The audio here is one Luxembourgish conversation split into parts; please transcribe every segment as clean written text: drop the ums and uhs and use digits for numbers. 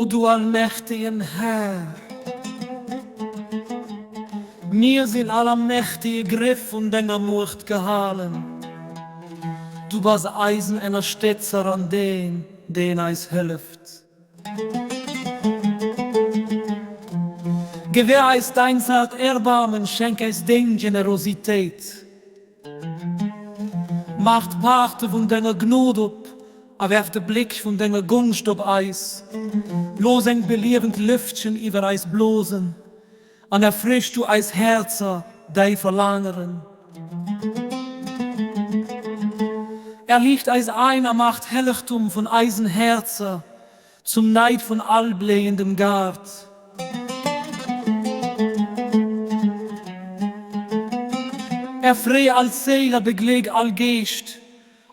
O du allmächtegen Här! Mir sinn all am mächtege Griff vun denger Muecht gehalen. Du bass eisen Ennerstetzer an deen, deen eis hëlleft. Gewähr eis dein zart Erbarmen, schenk eis deng Generositéit. Maach d'Paarte vun denger Gnod op a werf de Bléck vun denger Gonscht op eis. Looss eng beliewend Lëftchen iwwer eis blosen an erfrësch du eis Häerzer, däi verlaangeren. Erliicht eis Aen a maach d'Hellegtum vun eisen Häerzer zum Neid vun all bléiendem Gaart. Erfree all Séil a begleek all Geescht,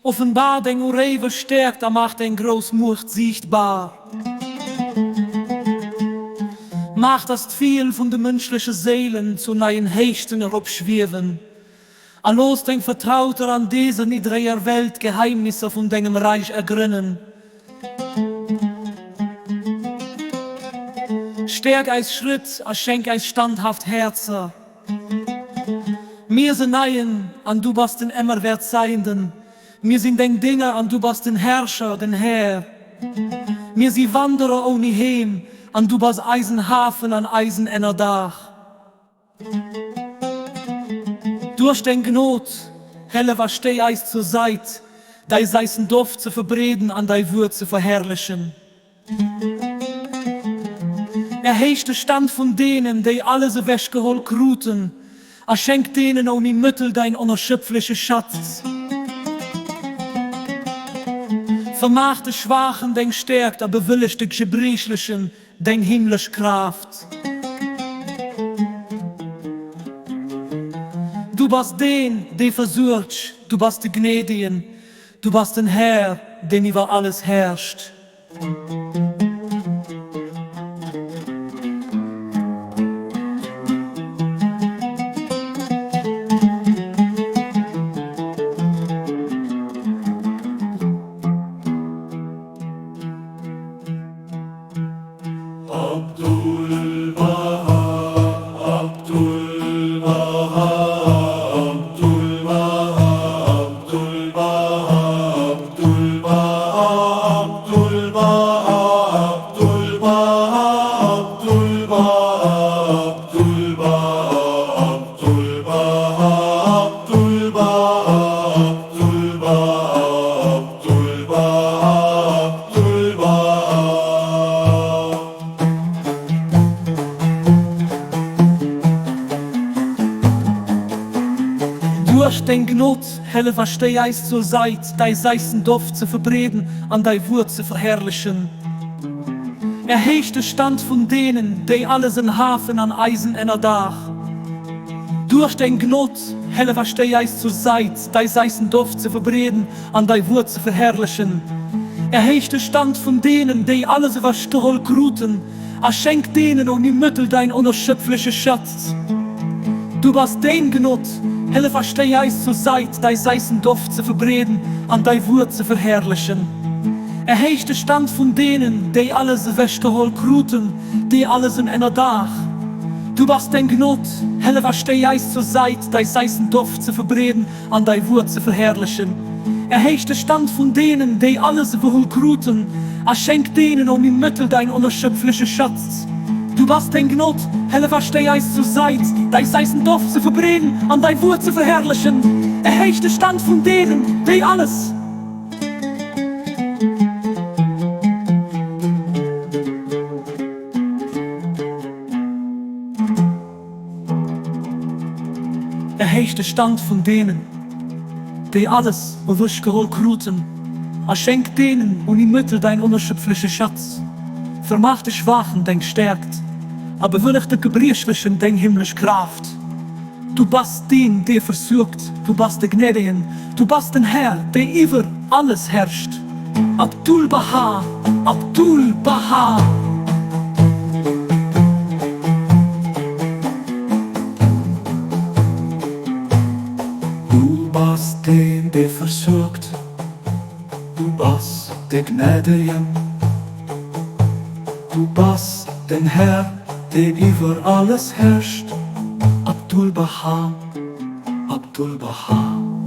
offenbar deng uréiweg Stäerkt a maach deng grouss Muecht siichtbar. Maach, dass d'Fiel vun de mënschleche Séilen zu neien Héichten eropschwiewen, a looss deng Vertrauter an deser niddreger Welt d'Geheimnisser vun dengem Reich ergrënnen. Stäerk eis Schrëtt a schenk eis standhaft Häerzer. Mir sinn Neien an du bass den Emmerwäertseienden. Mir sinn deng Dénger an du bass den Herrscher, den Här. Mir si Wanderer ouni Heem an du bass eisen Hafen an eisen Ennerdaach. Duerch deng Gnod, hellef a stéi eis zur Sait, däi seissen Doft ze verbreeden an däi Wuert ze verherrlechen. Erhéich de Stand vun deenen, déi alles ewechgeholl kruten, a schenk deenen ouni Mëttel däin onerschöpfleche Schatz. Vermaach de Schwaachen deng Stäerkt a bewëlleg de Gebriechlechen Deng himmlesch Kraaft. Du bass deen, dee versuergt, du bass de Gnädegen, du bass den Här, deen iwwer alles herrscht. Duerch deng Gnod, hellef a stéi eis zur Sait, däi seissen Doft ze verbreeden an däi Wuert ze verherrlechen. Erhéich de Stand vun deenen, déi alles en Hafen an Eisen Ennerdaach. Duerch deng Gnod, hellef a stéi eis zur Sait, däi seissen Doft ze verbreeden an däi Wuert ze verherrlechen. Erhéich de Stand vun deenen, déi alles ewechgeholl kruten, a schenk deenen ouni Mëttel däin onerschöpfleche Schatz. Du bass deng Gnod, hëllef a stéi eis zur Sait, däi seissen Doft ze verbreeden an däi Wuert ze verherrlechen. Erhéich de Stand vun deenen, déi alles ewechgeholl kruten, déi alles en Ennerdaach. Du bass deng Gnod, hëllef a stéi eis zur Sait, däi seissen Doft ze verbreeden an däi Wuert ze verherrlechen. Erhéich de Stand vun deenen, déi alles ewehol kruten, a schenk deenen ouni Mëttel däin onerschöpfleche Schatz. Du bass deng Gnod, hëllef a stéi eis zur Sait, däi seissen Doft ze verbreeden an däi Wuert ze verherrlechen. Erhéich de Stand vun deenen, déi alles. Erhéich de Stand vun deenen, déi alles ewechgeholl kruten, a schenk deenen ouni Mëttel däin onerschöpfleche Schatz. Vermaach de Schwaachen deng Stäerkt a bewëlleg de Gebriechlechen deng himmlesch Kraaft. Du bass deen, dee versuergt, du bass de Gnädegen, du bass den Här, dee iwwer alles herrscht. Abdu'l-Bahá, Abdu'l-Bahá. Du bass deen, dee versuergt, du bass de Gnädegen, Du bass den Här, deen iwwer alles herrscht. Abdu'l-Bahá, Abdu'l-Bahá.